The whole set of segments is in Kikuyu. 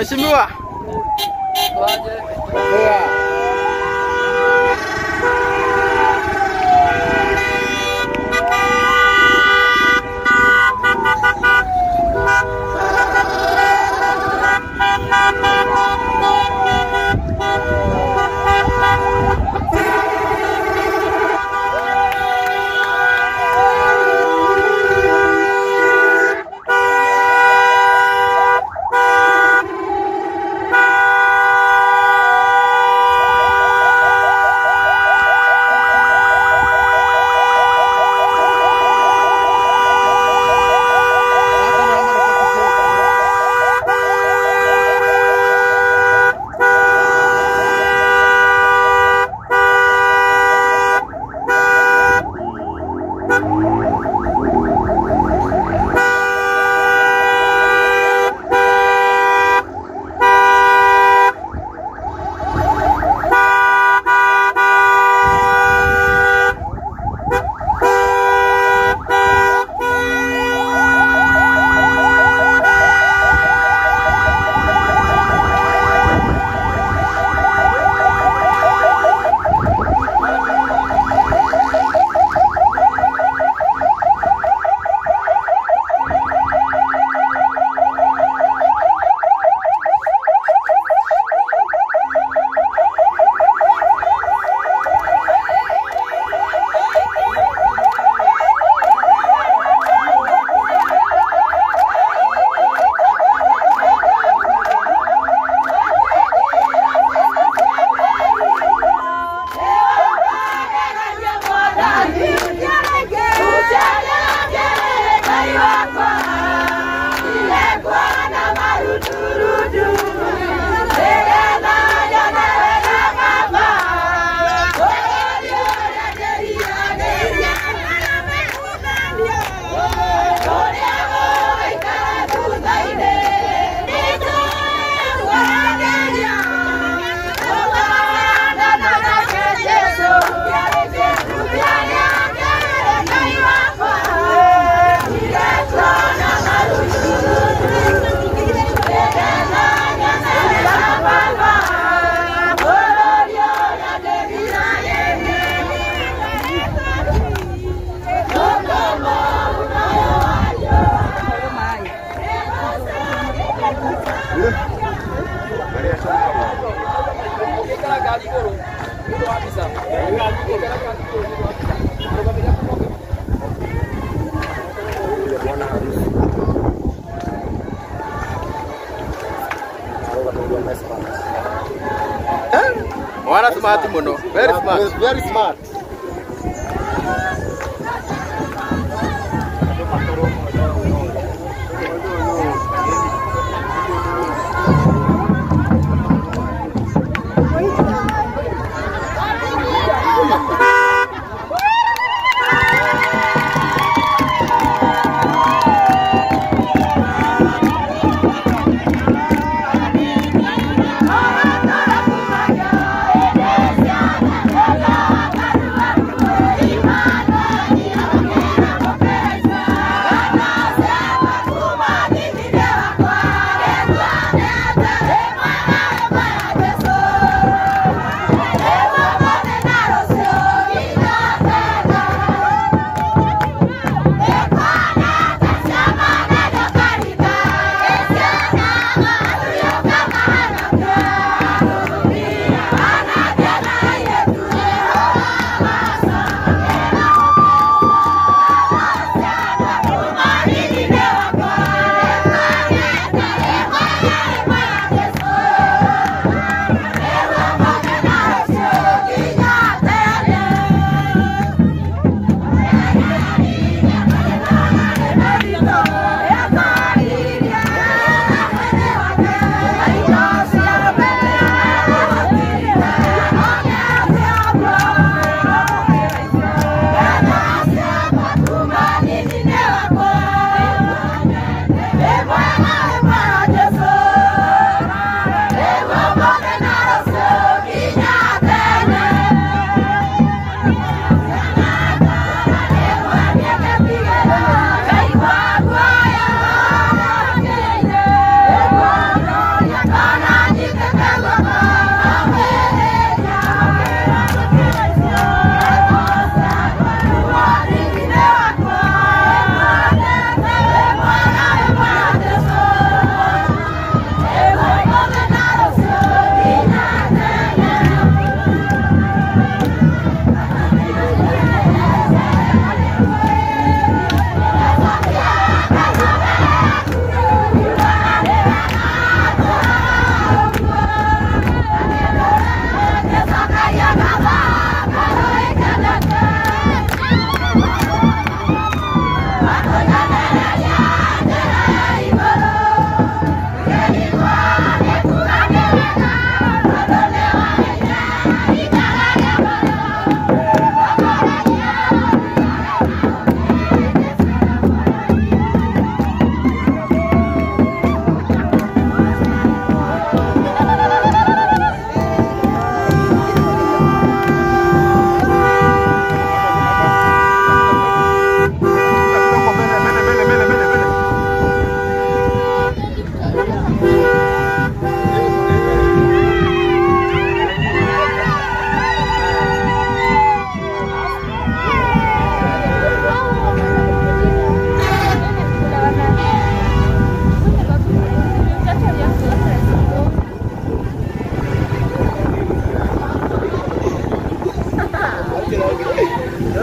Mheshimiwa. Mwana smart muno. Very smart. Very smart. Yeah.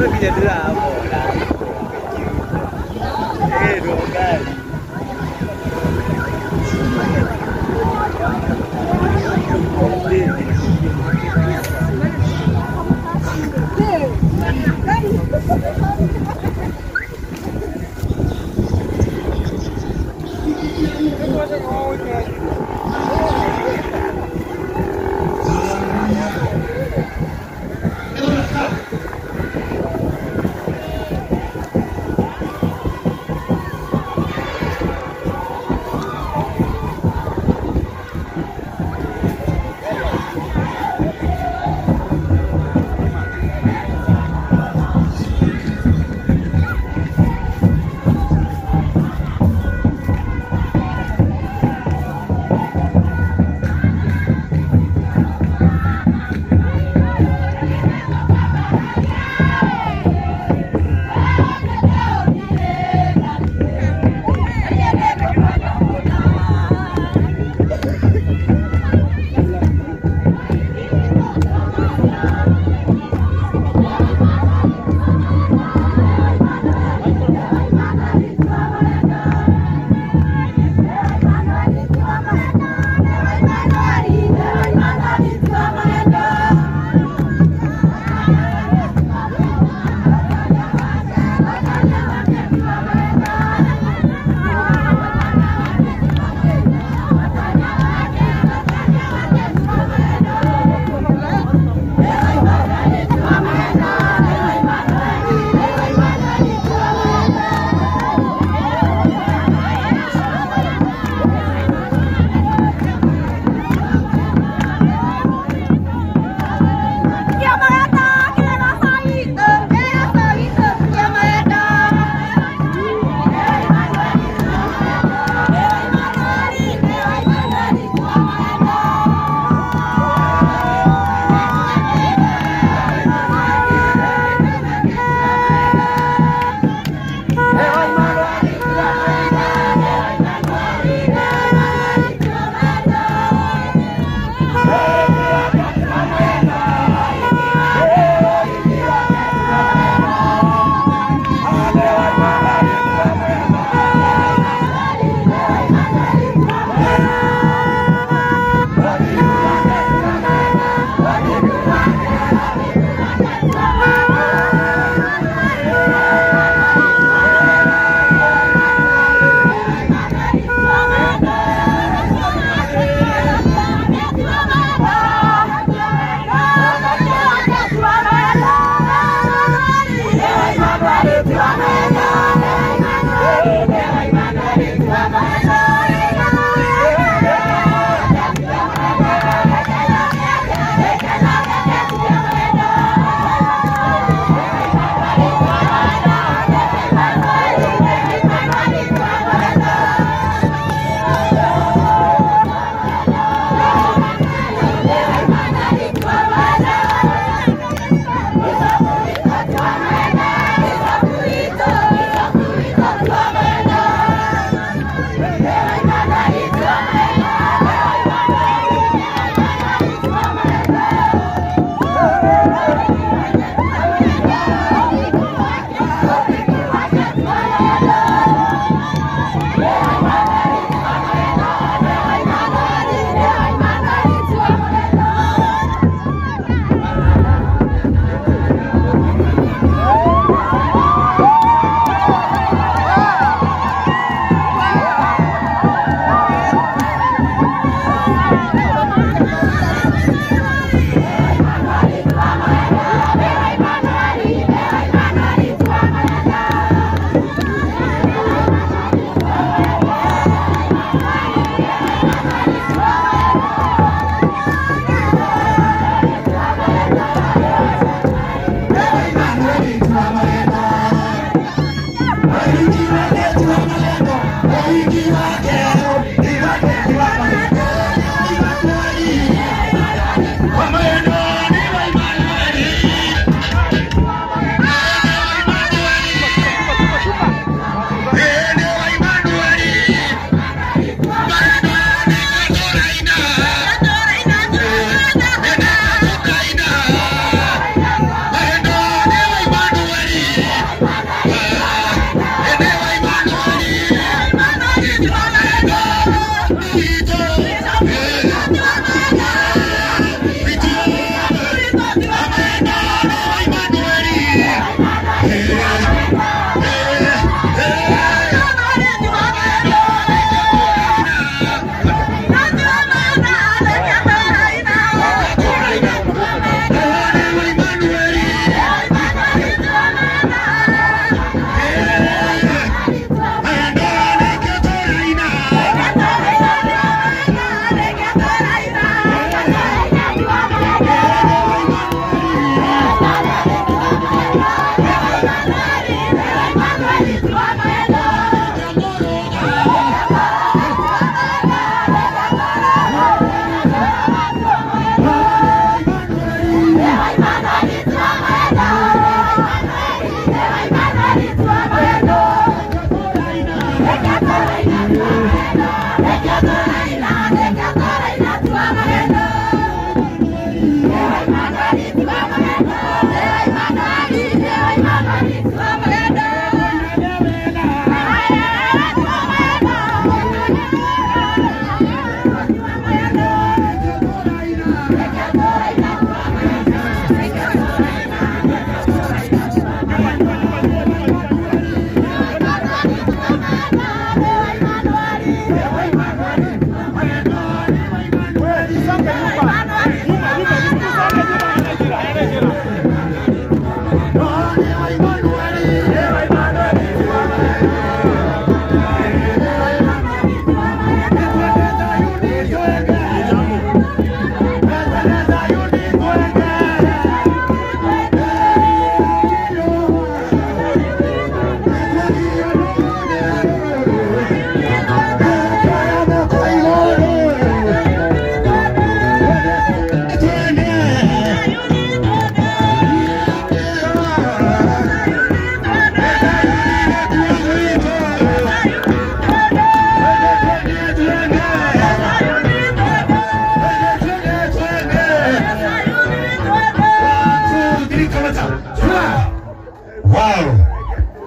Nginya ndĩramona. Ĩrwo ngari.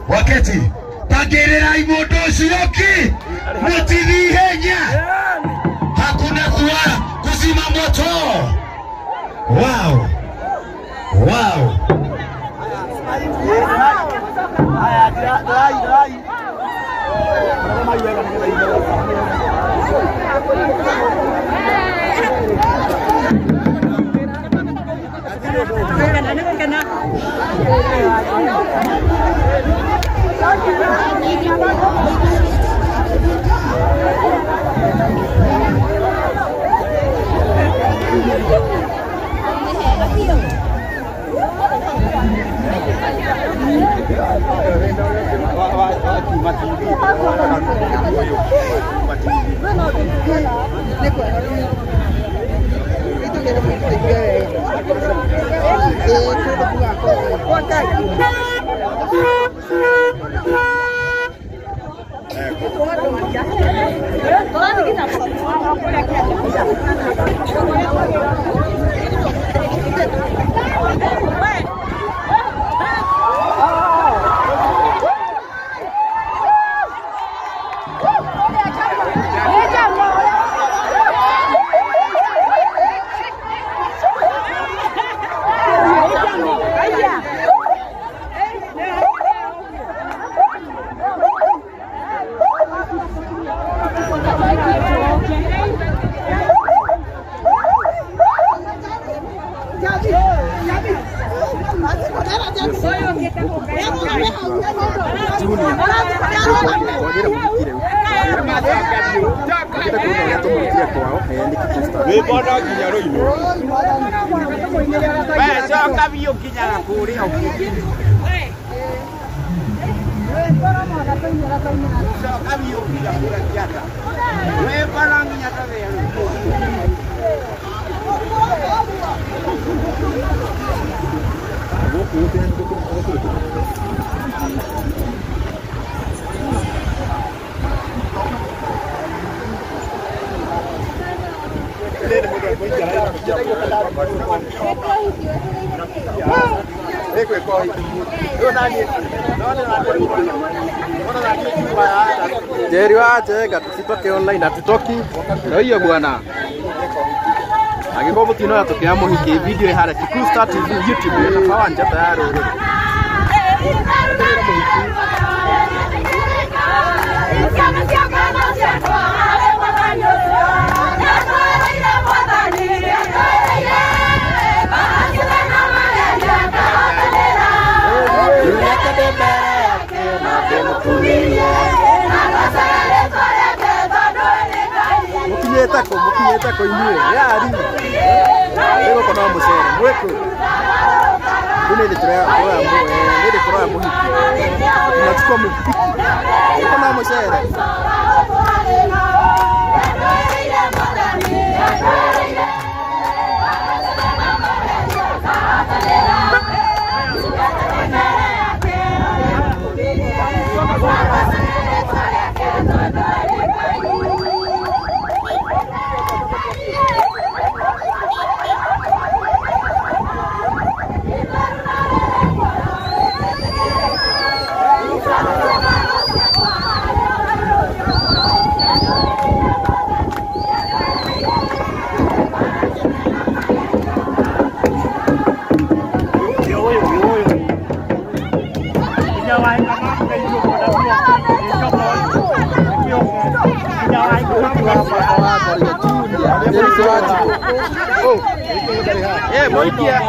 Waketi tagerera imondo ucio ki mutithihenya hakuna kuwa kuzima moto. Wow, wow. Jerry wajenga tusitoke online hatutoki. Ndio hiyo bwana. Angĩkorwo mũtinoya tũkĩoya mũhiki video ĩ harĩa Kikuyu Star TV YouTube ĩna kawanja tayari rĩ. Mukinyĩte kũ inyuĩ yari nĩgũkũ no mũcere mwĩkũ rĩu nĩ hĩndĩ tũroya mũhiki tunachukua mũhiki gũkũ no mũcere.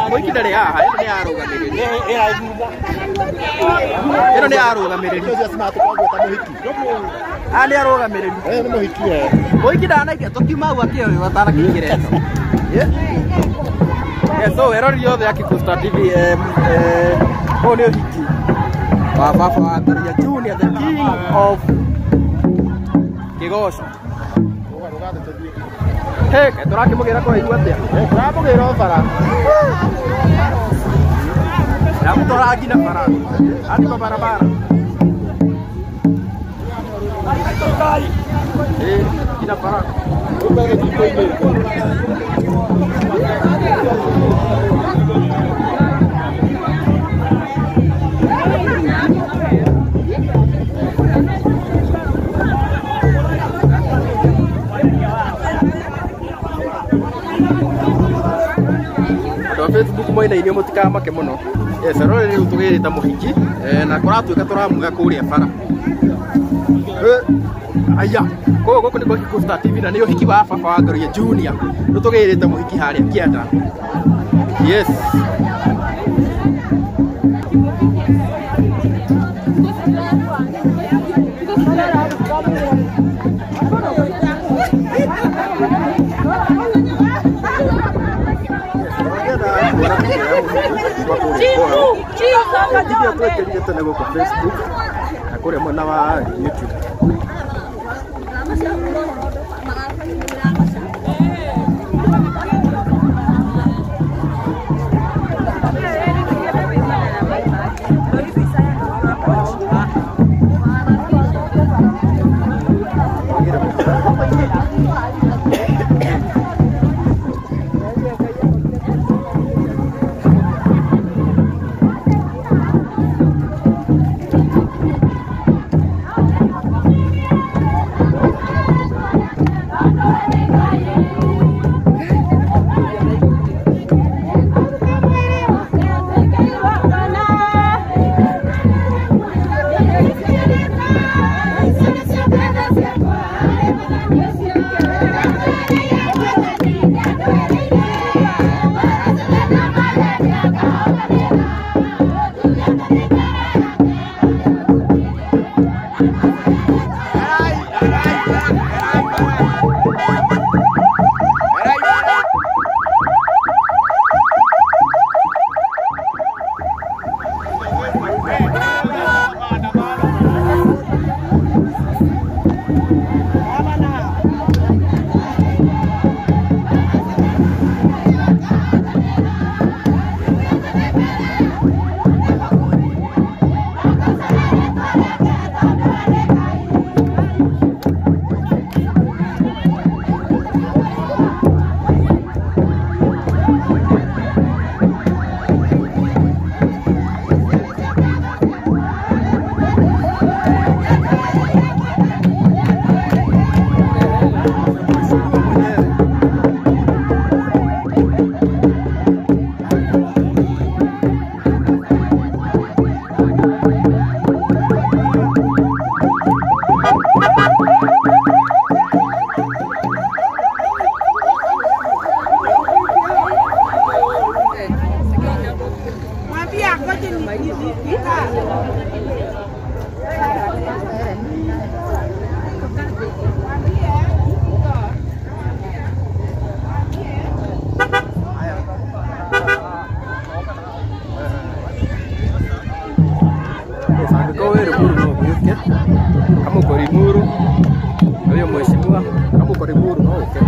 Mũhiki ndarĩ haha, ĩno nĩ arũgamĩrĩri. Ĩno nĩ arũgamĩrĩri. Aya nĩ arũgamĩrĩri. Mũhiki ndanaingĩra, tũkiuma hau akĩoywo atanakĩingĩra ĩno. So eroreri othe a Kikuyu Star TV, ũyũ nĩ ũhiki wa baba wa Ngaruiya Junior, the king of Kĩgoco. Hey, tũrakĩmũgĩra kũraihu atĩa? Tũramũgĩra o bara. Ndamũtwara nginya bara. Hadi kwa barabara. Nginya bara. Andũ a Facebook mwena inyuĩ mũtikamake mũno. Yes, rũrĩ rĩu tũgĩrĩte mũhiki na kũratuĩka tũramuga kũrĩa bara. Aya, koguo gũkũ nĩkuo Kikuyu Star TV na nĩ ũhiki wa baba wa Ngaruiya Junior. Rĩu tũgĩrĩte mũhiki harĩa kĩanda. Yes. Video twekĩrire tene gũkũ Facebook na kũrĩa mwena wa YouTube. Angĩkorwo wĩ Limuru no ũgĩũke, kama uko Limuru, huyo mheshimiwa, kama uko Limuru no ũke.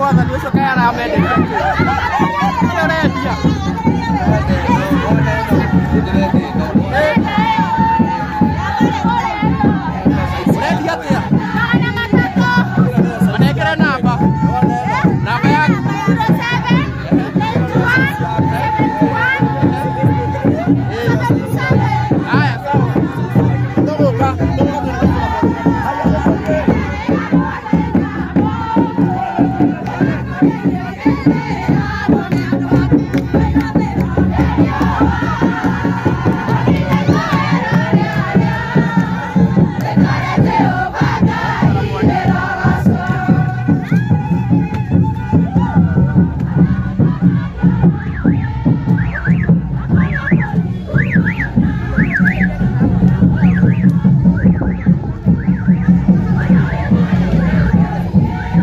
Mwathani ũcio kaĩ aramenderia kĩ? Ũrendia? Ũrendia atĩa? Manengere namba. Namba yaku. Haya, sawa. Tũgũka, tũgũka.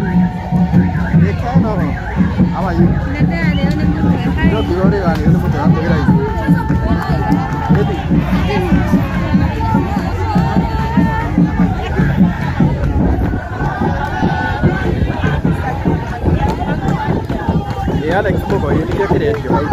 Hey, Keno. How are you? Baby. Ĩ Alex Mũgoi nĩkĩo kĩrendio hau.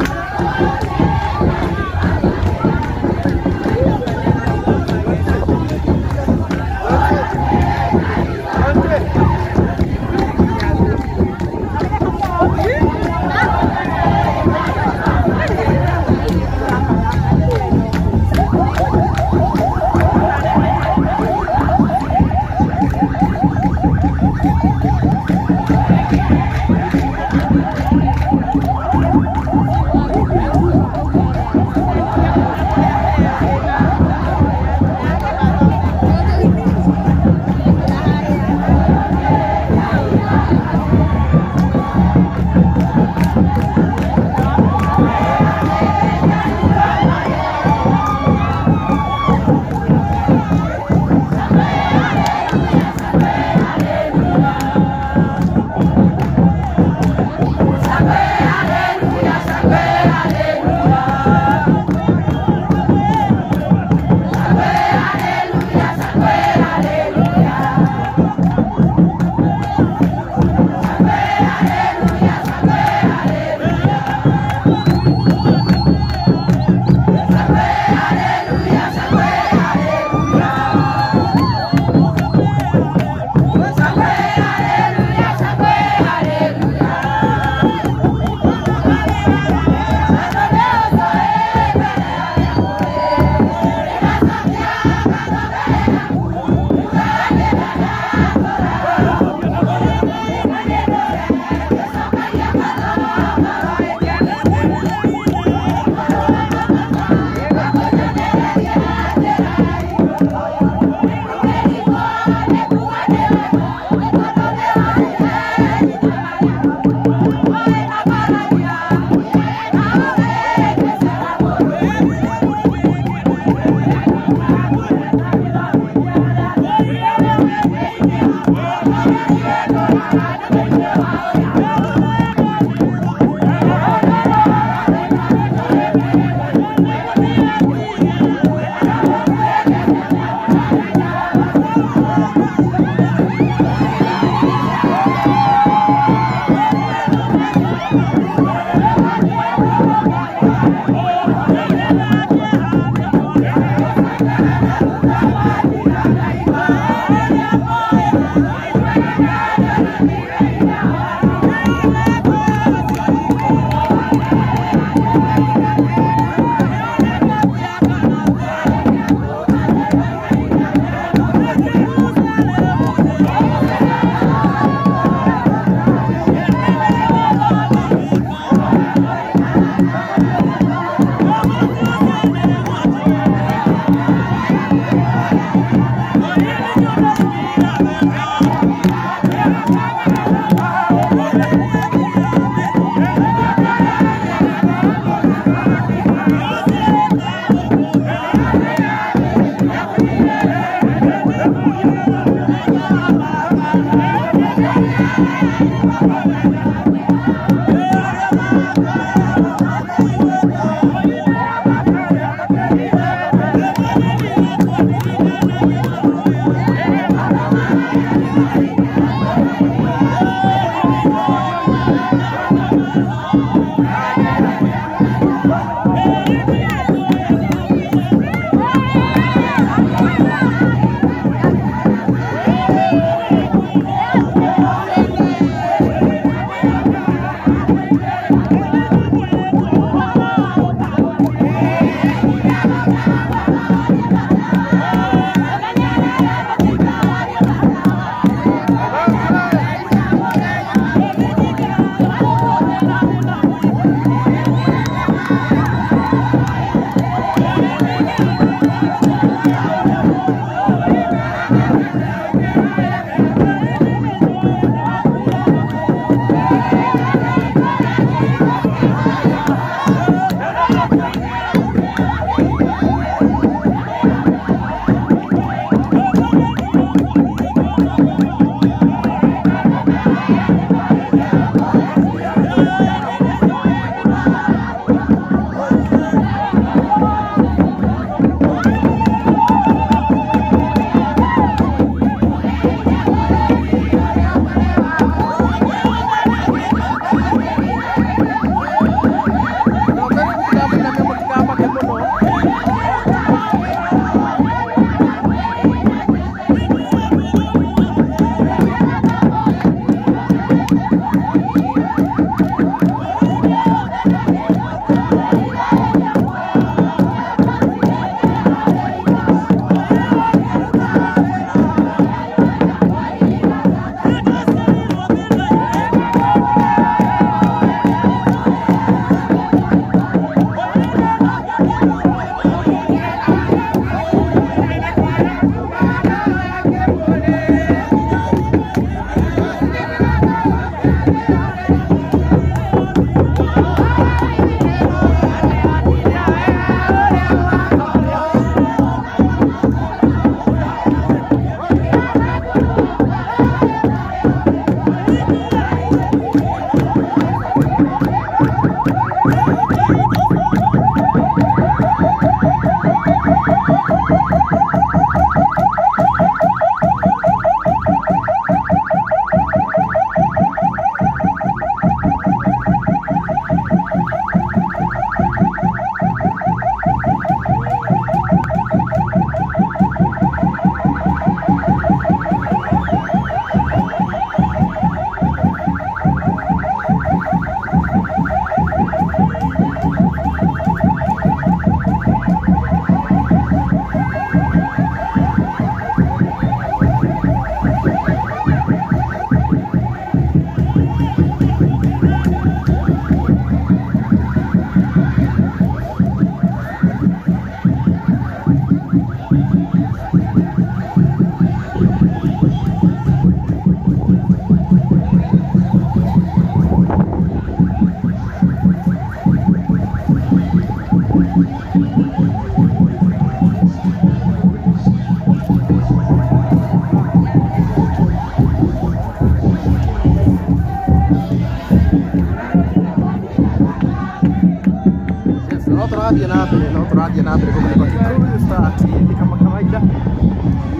tũrathiĩ na mbere, no tũrathiĩ na mbere gũkũ nĩ kwa Kikuyu Star TV kama kawaida.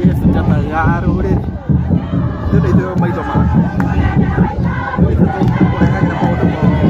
Yes, njata ya rũrĩrĩ. Ithuĩ nĩ ithuĩ maitho maku. Ithuĩ tũkũrehagĩra maũndũ mothe.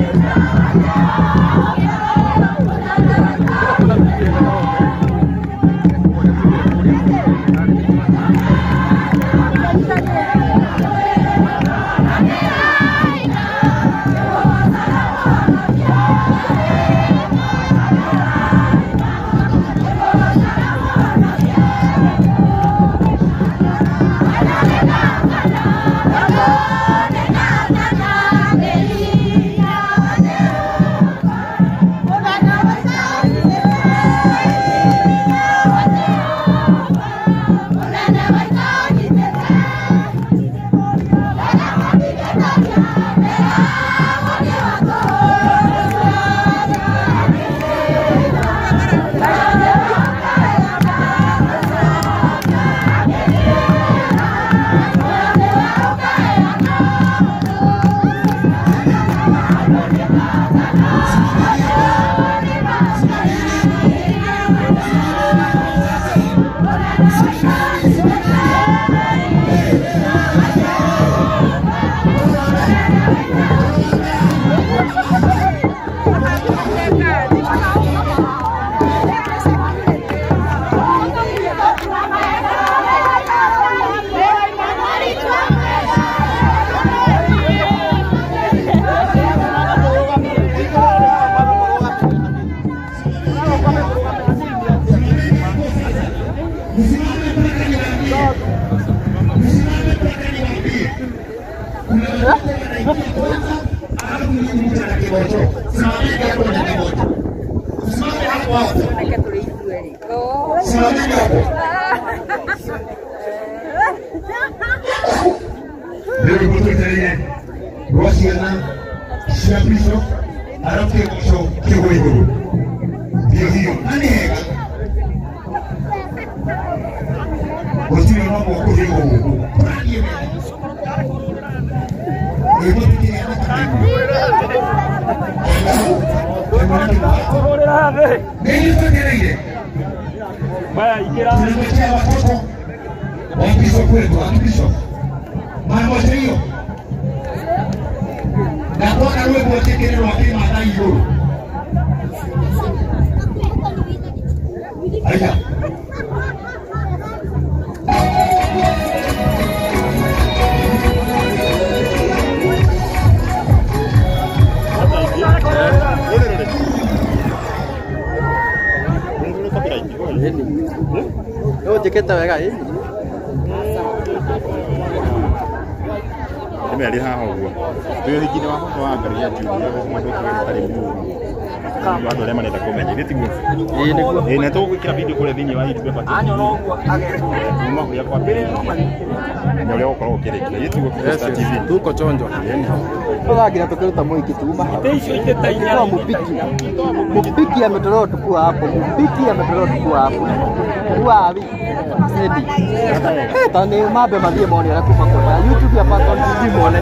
Njĩkĩte wega ĩ nĩ haha ũguo twĩ ũhiki-inĩ wa baba wa Ngai ya Julia mũndũ ũtarĩ mũũru andũ arĩa marenda kũmenya nĩ tiguo ĩ nĩguo ĩ na tũgwĩkĩra video kũrĩa thĩinĩ wa YouTube kuma kũrĩa kwambĩrĩria na ũrĩa ũgũkorwo ũkĩrĩkia ĩ tiguo Kikuyu Star TV tuko chonjo tũthangira tũkĩruta mũhiki tuma hau mũpiki mũpiki ametolewa tukua hapo mũpiki ametolewa tukua hapo wapi Edi ta nĩ mambe mathiĩ mone ũrĩa kuma kũrĩa YouTube ya Patton TV mone.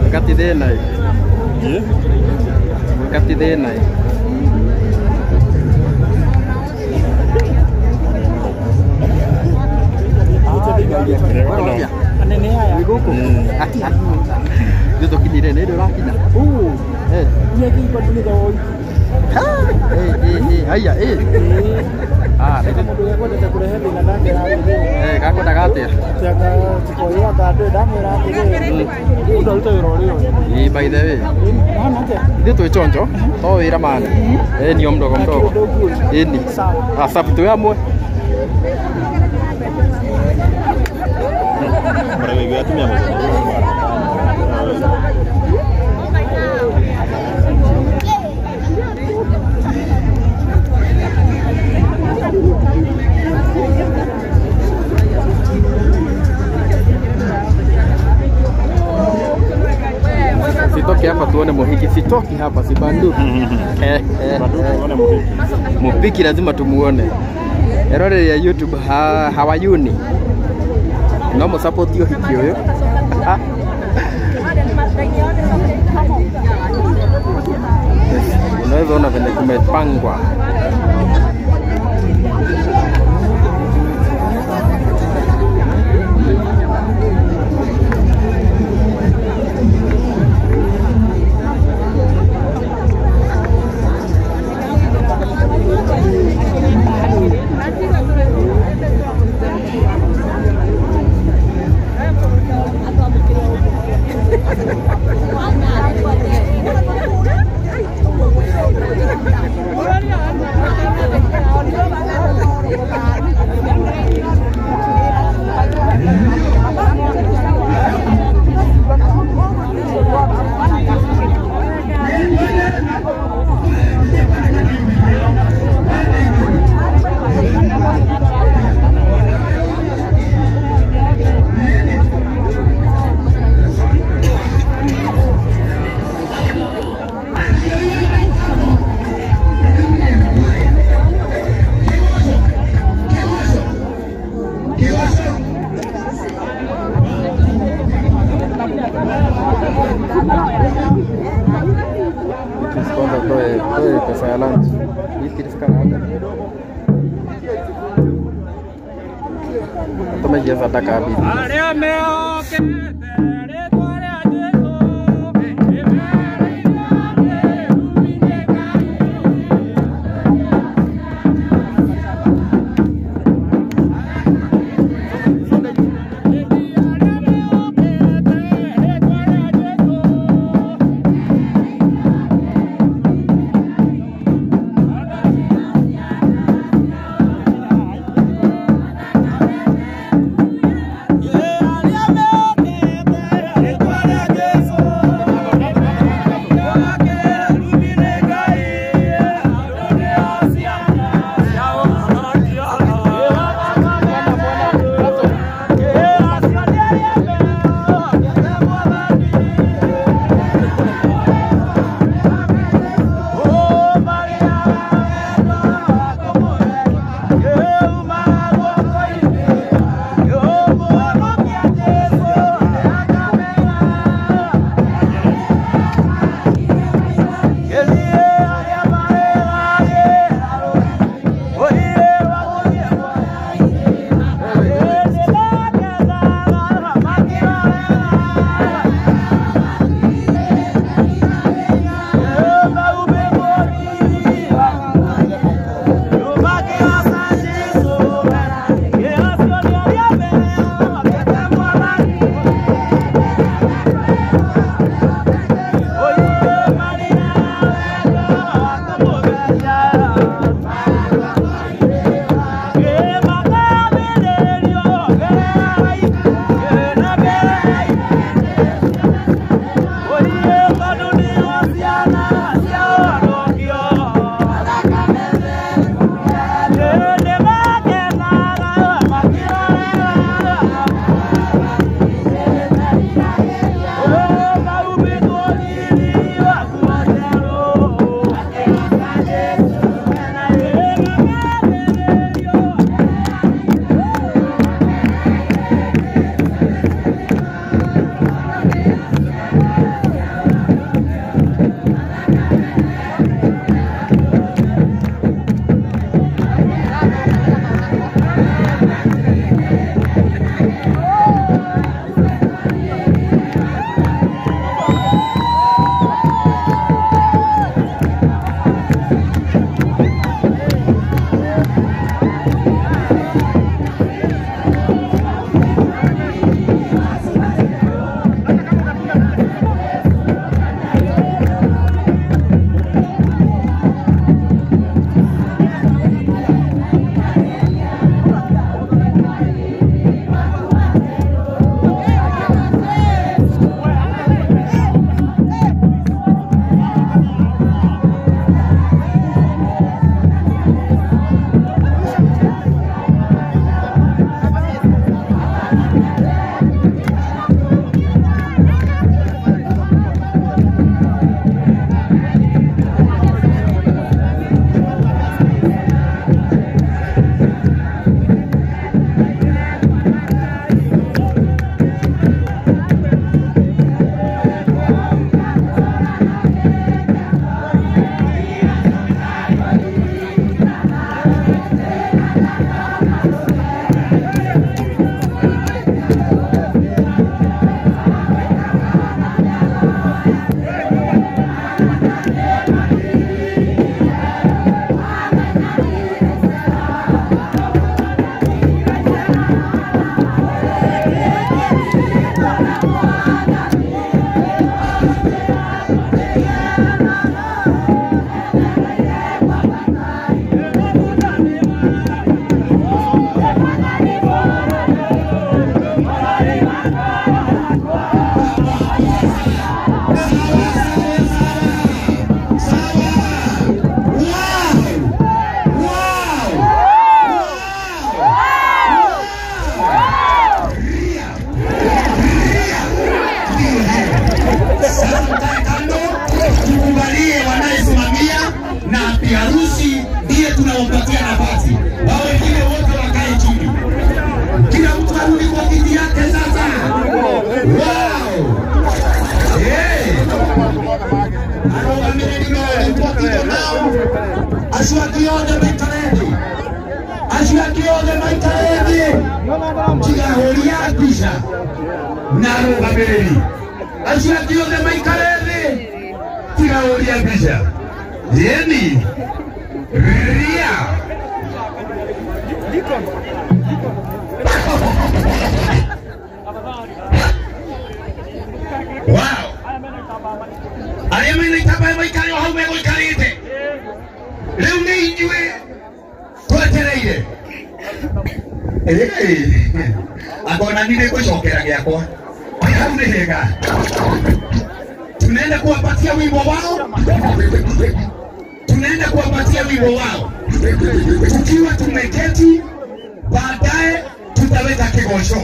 Wakati thĩna ĩ Wĩ gũkũ? Ithuĩ tũkinyire nĩ hĩndĩ ũrakinya. Eh. Ha! Eh, eh, eh, haiya, eh. Ah, nĩ Mũndũ ũrĩa kwendete kũrehe thĩna ndangĩra atĩrĩrĩ. Eh, gakwendaga atĩa? Anga tikoiyo anga andũ ndamwĩra atĩrĩrĩ. Mũndũ arute wĩra ũrĩa ũyũ. Ĩ, by the way. Hana atĩa? Ithuĩ twĩ chonjo, to wĩra mani. Eh, nio mdogo mdogo. Ĩni. Ah, safi twĩ hamwe. Mara atumia Sitoki hapa tuone muhiki, sitoki hapa sibanduki. Eh, eh, eh. Mupiki lazima tumuone. Erore ya YouTube ha, hawayuni. No mu support ũhiki ũyũ. Yes, unaweza ona venye kumepangwa. Beatrice, kwanza toe pesa ya lunch. Beatrice kana tumejaza sadaka bibi. Arĩa mehokete rĩĩtwa rĩa Jesũ, Yeah. Acio angĩ othe maikare thĩ, acio angĩ othe maikare thĩ, tiga hũri ya mbica na arũgamĩrĩri. Acio angĩ othe maikare thĩ, tiga hũri ya mbica. Yeni ria wow, arĩa mena itambaya maikare o hau megũikarĩte. Rĩu nĩ inyuĩ twetereire. Akona nĩ ngũcokera gĩakwa hau nĩ hega. Tunaenda kuwapatia wimbo wao, tunaenda kuwapatia wimbo wao tukiwa tumeketi. Baadaye tutaweka kigosho,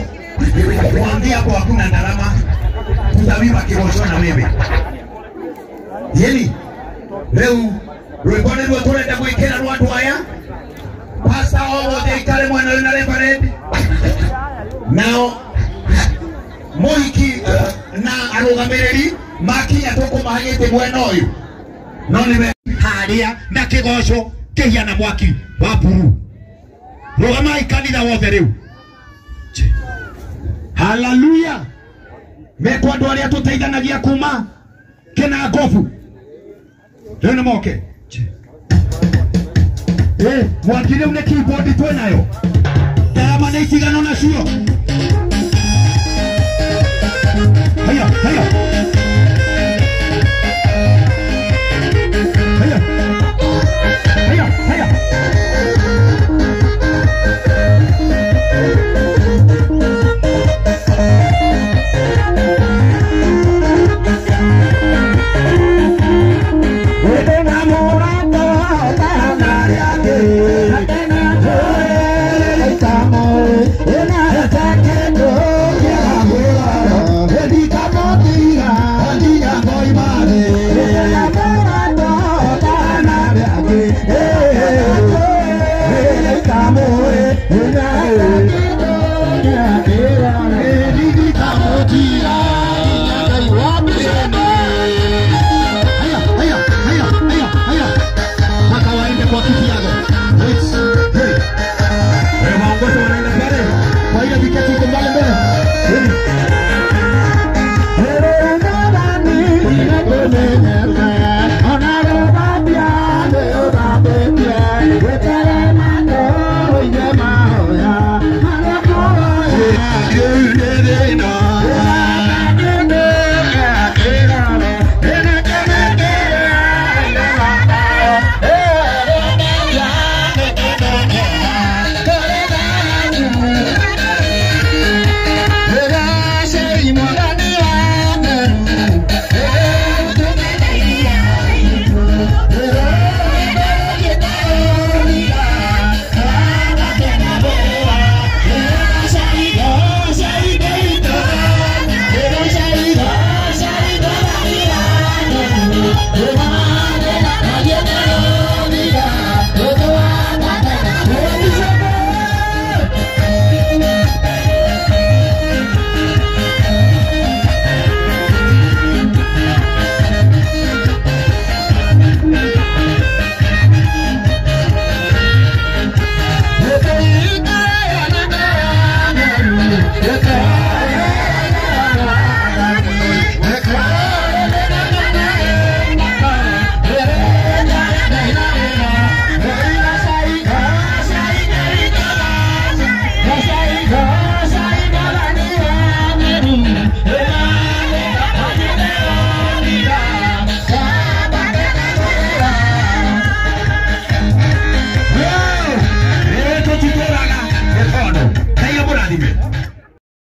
mwambie hapo hakuna ndarama, tutawimba kigosho na wewe yeni. Rĩu rwĩmbo nĩruo tũrenda gwĩkĩra rwa andũ aya. Pasta o wothe aikare mwena ũyũ na reverend, nao mũhiki na arũgamĩrĩri makinya tũkũmahe gĩtĩ mwena ũyũ, no nĩwe harĩa na kĩgoco kĩhiana mwaki wa buru. Rũgamai kanitha wothe rĩu. Haleluya. Mekwo andũ arĩa tũteithanagia kuma kĩna ngobu rĩu nĩ moke. Mwaki rĩu nĩ keyboard twĩnayo, ndarama nĩ itigano nacio. Haya haya.